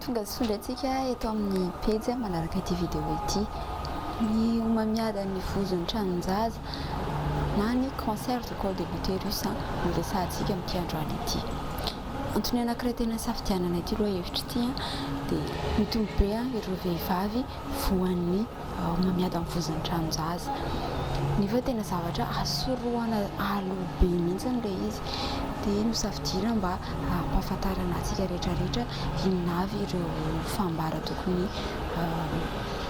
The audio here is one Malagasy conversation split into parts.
Tonga soa indray tsika eto amin'ny pejy manaraka ity vidéo ity. Ny homamiadan'ny vozon'ny tranon-jaza na ny cancer du col de l'utérus no resahantsika amin'ity androany ity. Antony anankiray tena nisafidianana ity lohahevitra ity dia mitombo be ireo vehivavy voan'ny homamiadan'ny vozon'ny tranon-jaza. Nefa tena zavatra asorohana aloha be mihitsy ilay izy. Dia nosafidiana mba hampahafantarana antsika rehetrarehetra inona avy ireo fambara tokony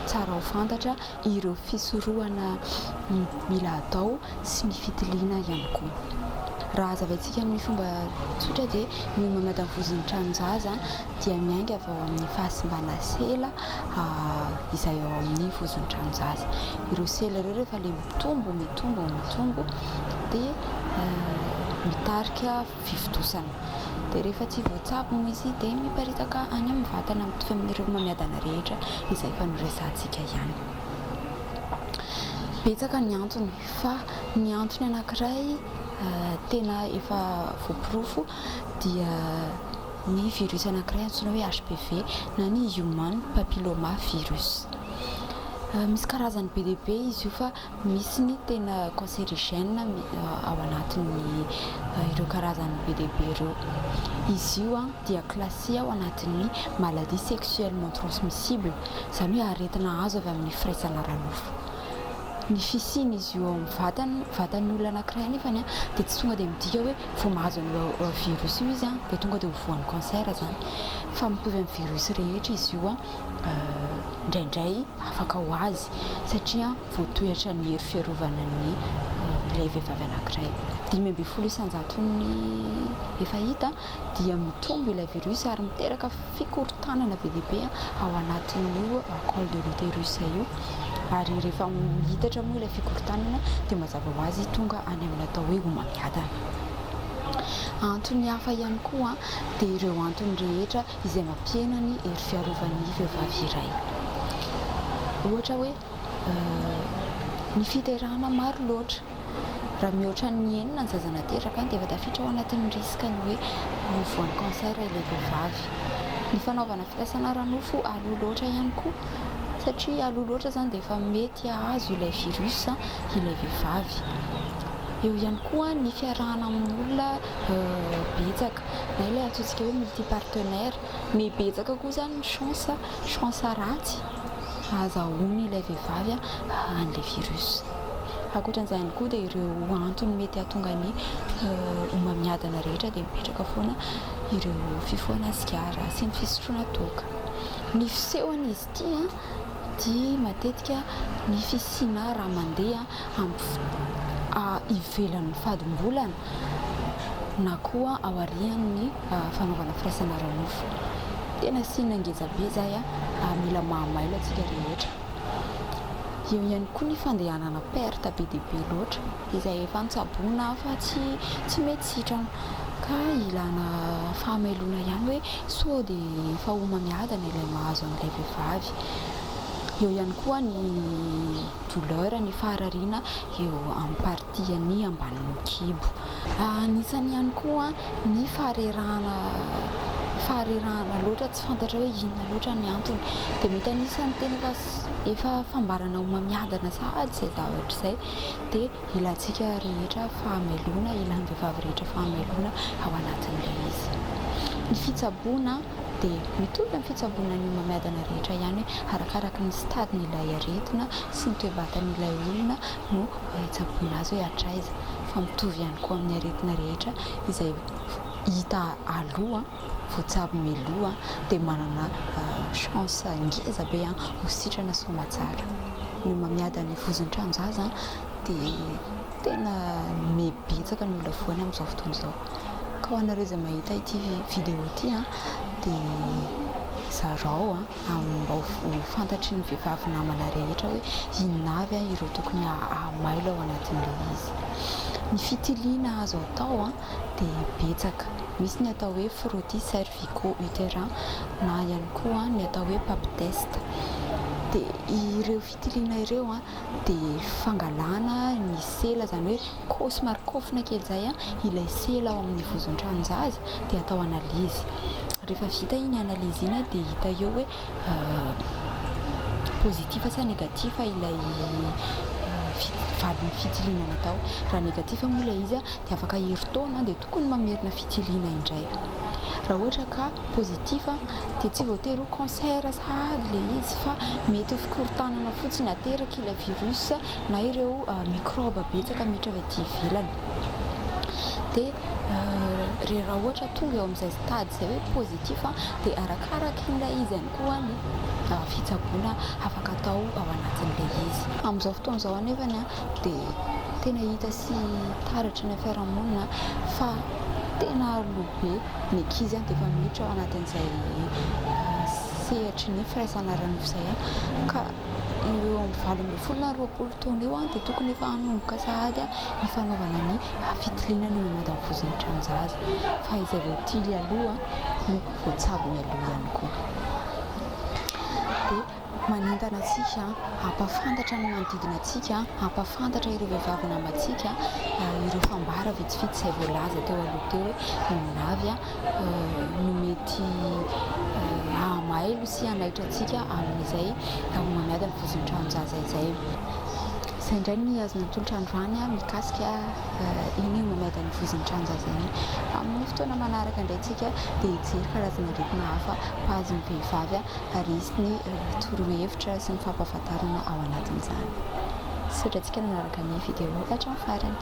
tsara ho fantatra, ireo fisorohana mila atao sy ny fitiliana ihany koa. Raha hazavaintsika amin'ny fomba tsotra dia ny homamiadan'ny vozon'ny tranon-jaza dia miainga avy ao amin'ny fahasimbana sela izay ao amin'ny vozon'ny tranon-jaza. Ireo sela ireo rehefa ilay mitombo, mitombo, mitombo dia mitarika fivontosana. Dia rehefa tsy voatsabo moa izy dia miparitaka any amin'ny vatana mitovy amin'ireo homamiadana rehetra izay efa noresahantsika ihany. Betsaka ny antony fa ny antony anankiray tena efa voaporofo dia ny virus anankiray antsoina hoe HPV na ny Human Papilloma Virus. Misy karazany be dia be izy io fa misy ny tena cancérigène ao anatin'ny ireo karazany be dia be ireo. Izy io dia classé ao anatin'ny maladie sexuellement transmissible, izany hoe aretina azo avy amin'ny firaisana ara-nofo. Ny fisian'izy io ao amin'ny vatana, vatan'ny olona anankiray anefany dia tsy tonga dia midika hoe vao mahazo an'io virus io izy dia tonga dia ho voan'ny cancer izany. Fa mitovy amin'ny virus rehetra izy io indraindray afaka ho azy satria voatohitra ny hery fiarovana ny ilay vehivavy anankiray. 15 isan-jaton'ny efa hita dia mitombo ilay virus ary miteraka fikorontanana be dia be ao anatin'io col de l'utérus io ary rehefa mihitatra moa ilay fikorontanana dia mazava ho azy tonga any amin'ny atao hoe homamiadana. Antony hafa ihany koa dia ireo antony rehetra izay mampihena ny hery fiarovan'ny vehivavy iray. Ohatra hoe ny fiterahana maro loatra. Raha mihoatra ny enina ny zaza nateraka dia efa tafiditra ao anatin'ny risque ny hoe ho voan'ny cancer ilay vehivavy. Ny fanaovana firaisana ara-nofo aloha loatra ihany koa satria aloha loatra izany dia efa mety hahazo ilay virus ilay vehivavy. Eo ihany koa ny fiarahana amin'olona betsaka na ilay antsointsika hoe multipartenaire. Mihabetsaka koa izany ny chance, chance ratsy ahazahoan'ilay vehivavy an'ilay virus. Ankoatran'izay ihany koa dia ireo antony mety hahatonga ny homamiadana rehetra dia mipetraka foana ireo fifohana sigara sy ny fisotroana toaka. Ny fisehon'izy ity dia matetika ny fisiana rà mandeha ivelan'ny fadimbolana na koa aorian'ny fanaovana firaisana ara-nofo. Tena signe ngeza be izay ary mila mahamailo antsika rehetra. Eo ihany koa ny fandehanana perte be dia be loatra izay efa notsaboina fa tsy tsy mety sitrana ka ilana fahamailoana ihany hoe sao dia efa homamiadana ilay mahazo an'ilay vehivavy. Eo ihany koa ny douleur, ny faharariana eo amin'ny partie ny ambanin'ny kibo. Anisany ihany koa ny faharerahana faharerahana loatra tsy fantatra hoe inona loatra ny antony. Dia mety anisan'ny tena efa efa fambarana homamiadana sahady izay zavatra izay. Dia ilantsika rehetra fahamelona, ilan'ny vehivavy rehetra fahamelona ao anatin'ilay izy. Ny fitsaboana dia mitovy amin'ny fitsaboana ny homamiadana rehetra ihany hoe arakaraky ny stade-n'ilay aretina sy ny toe-batan'ilay olona no hitsaboana azy hoe hatraiza fa mitovy ihany koa amin'ny aretina rehetra izay hita aloha, voatsabo mialoha dia manana chance ngeza be ho sitrana soamatsara. Ny homamiadan'ny vozon-tranon-jaza dia tena miha-betsaka ny olona voany amin'izao fotoana izao. Ka ho anareo izay mahita ity vidéo ity dia zarao mba ho fantatry ny vehivavy namana rehetra hoe inona avy ireo tokony hahamailo ao anatin'ilay izy. Ny fitiliana azo atao dia betsaka. Misy ny atao hoe frottis cervico-utérin na ihany koa ny atao hoe pap test. Dia ireo fitiliana ireo dia fangalana ny sela, izany hoe ko somary kofona kely izay ilay sela ao amin'ny vozon-tranon-jaza dia atao analyse. Rehefa vita iny analyse iny dia hita eo hoe positif sa négatif ilay valin'ny fitiliana natao. Raha négatif moa ilay izy dia afaka herintaona dia tokony mamerina fitiliana indray. Raha ohatra ka positif dia tsy voatery ho cancer sahady ilay izy fa mety ho fikorontanana fotsiny ateraky ilay virus na ireo microbe betsaka miditra avy aty ivelany. Dia raha ohatra tonga eo amin'izay stade izay hoe positif dia arakaraka ilay izy ihany koa ny fitsaboana afaka atao ao anatin'ilay izy. Amin'izao fotoana izao anefany dia tena hita sy taratra ny fiarahamonina fa tena aloha be ny ankizy dia efa miditra ao anatin'izay sehatry ny firaisana ara-nofo izay ka eo amin'ny 18 na 20 taona eo dia tokony efa hanomboka sahady ny fanaovana ny fitiliana ny homamiadan'ny vozon'ny tranon-jaza fa izay voatily aloha no voatsabo mialoha ihany koa. Dia manentana antsika hampahafantatra ny manodidina antsika, hampahafantatra ireo vehivavy namantsika ireo fambara vitsivitsy izay voalaza teo aloha teo hoe inona avy no mety hahamailo sy hanaitra antsika amin'izay homamiadan'ny vozon'ny tranon-jaza izay. Izay indray ny azo natolotra androany mikasika iny homamiadan'ny vozon'ny tranon-jaza iny. Amin'ny fotoana manaraka indray isika dia hijery karazana aretina hafa mpahazo ny vehivavy ary hisy ny torohevitra sy ny fampahafantarana ao anatin'izany. Misaotra antsika nanaraka ny vidéo hatramin'ny farany.